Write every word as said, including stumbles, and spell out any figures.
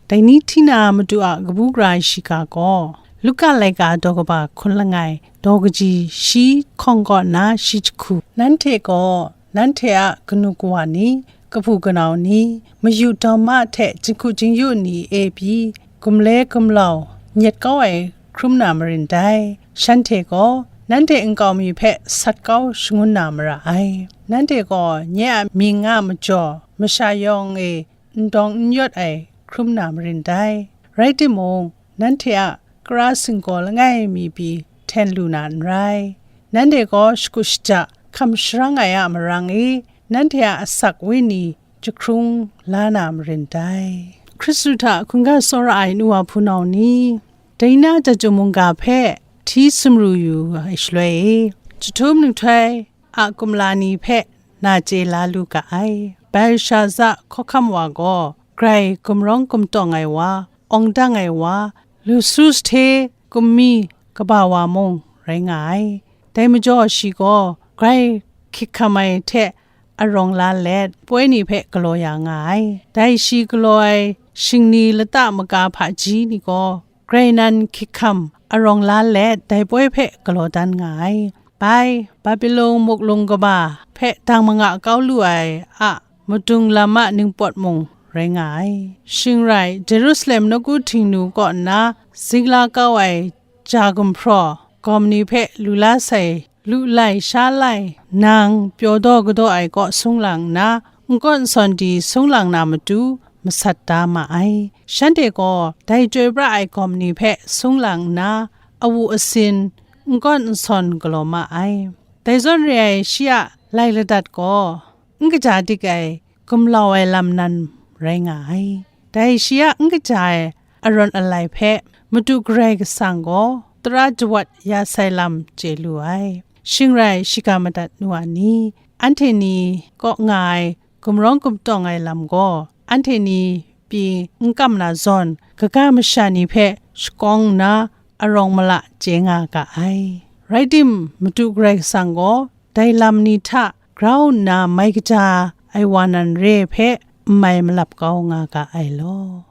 Dai ni hti na Madu a kabu gara ai shiga gaw, Luka laika daw kaba hkun langai, daw kaji shi hkawng kaw nna shi jahku, nanhte gaw nanhte a kanu kawa ni, kahpu kanau ni, mayu dawma hte jinghku jingyu ni e pyi, gumle gumlau nyet kau ai hkrum na marin dai. Shanhte gaw nanhte nkau mi hpe sat kau shangun na mara ai. Nanhte gaw nye a mying a majaw masha yawng e n dawng n yawt ai hkrum na marin dai. Rai timung, nanhte a kara singgaw langai mi pyi hten lu na n rai. Nanhte gaw shagu shaja hkam sharang ai a marang e, nanhte a asak wenyi jahkrung la na marin dai. Hkristu hta hkungga tsawra ai nu wa hpunau ni, dai na Daju mungga hpe hti sumru yu ai shaloi e, jahtum nhtoi a kumla ni hpe na chye la lu ga ai. Belshaza hkawhkam wa gaw grai gumrawng gumtawng ai wa, awng dang ai wa, lusru sahte gummi kaba wa mung rai nga ai. Dai majaw shi gaw grai hkik hkam ai hte arawng la let, poi ni hpe galaw ya nga ai. Dai shi galaw ai shingni lata maga hpaji ni gaw, grai nan hkik hkam arawng la let, dai poi hpe galaw dan nga ai. Bai, Babilon muklung kaba hpe dang manga kau lu ai a madung lam a ningpawt mung rai nga ai. Shing rai, Jerusalem nawku Htingnu kaw nna zingla kau ai ja gumhpraw gawm ni hpe lu la sai, lu lai sha lai, nang pyaw daw kadaw ai kaw sung lang nna, n kawn n sawn di sung lang na matu masat da ma ai. Shanhte gaw dai chyoi pra ai gawm ni hpe sung lang nna, awu asin n kawn n sawn galaw ma ai. Dai zawn re ai shi a lai ladat gaw, n kaja dik ai gumlau ai lam nan rai nga ai. Dai shi a n kaja ai arawn alai hpe Madu Karai Kasang gaw tara jawat ya sai lam chye lu ai. Shing rai, shiga madat nu a ni, anhte ni kaw nga ai gumrawng gumtawng ai lam gaw, anhte ni pyi n kam na zawn, kaga masha ni hpe shakawng nna arawng mala chye nga ga ai. Rai tim, Madu Karai Kasang gaw dai lam ni hta grau nna mai kaja ai wa nan re hpe n mai malap kau nga ga ai law.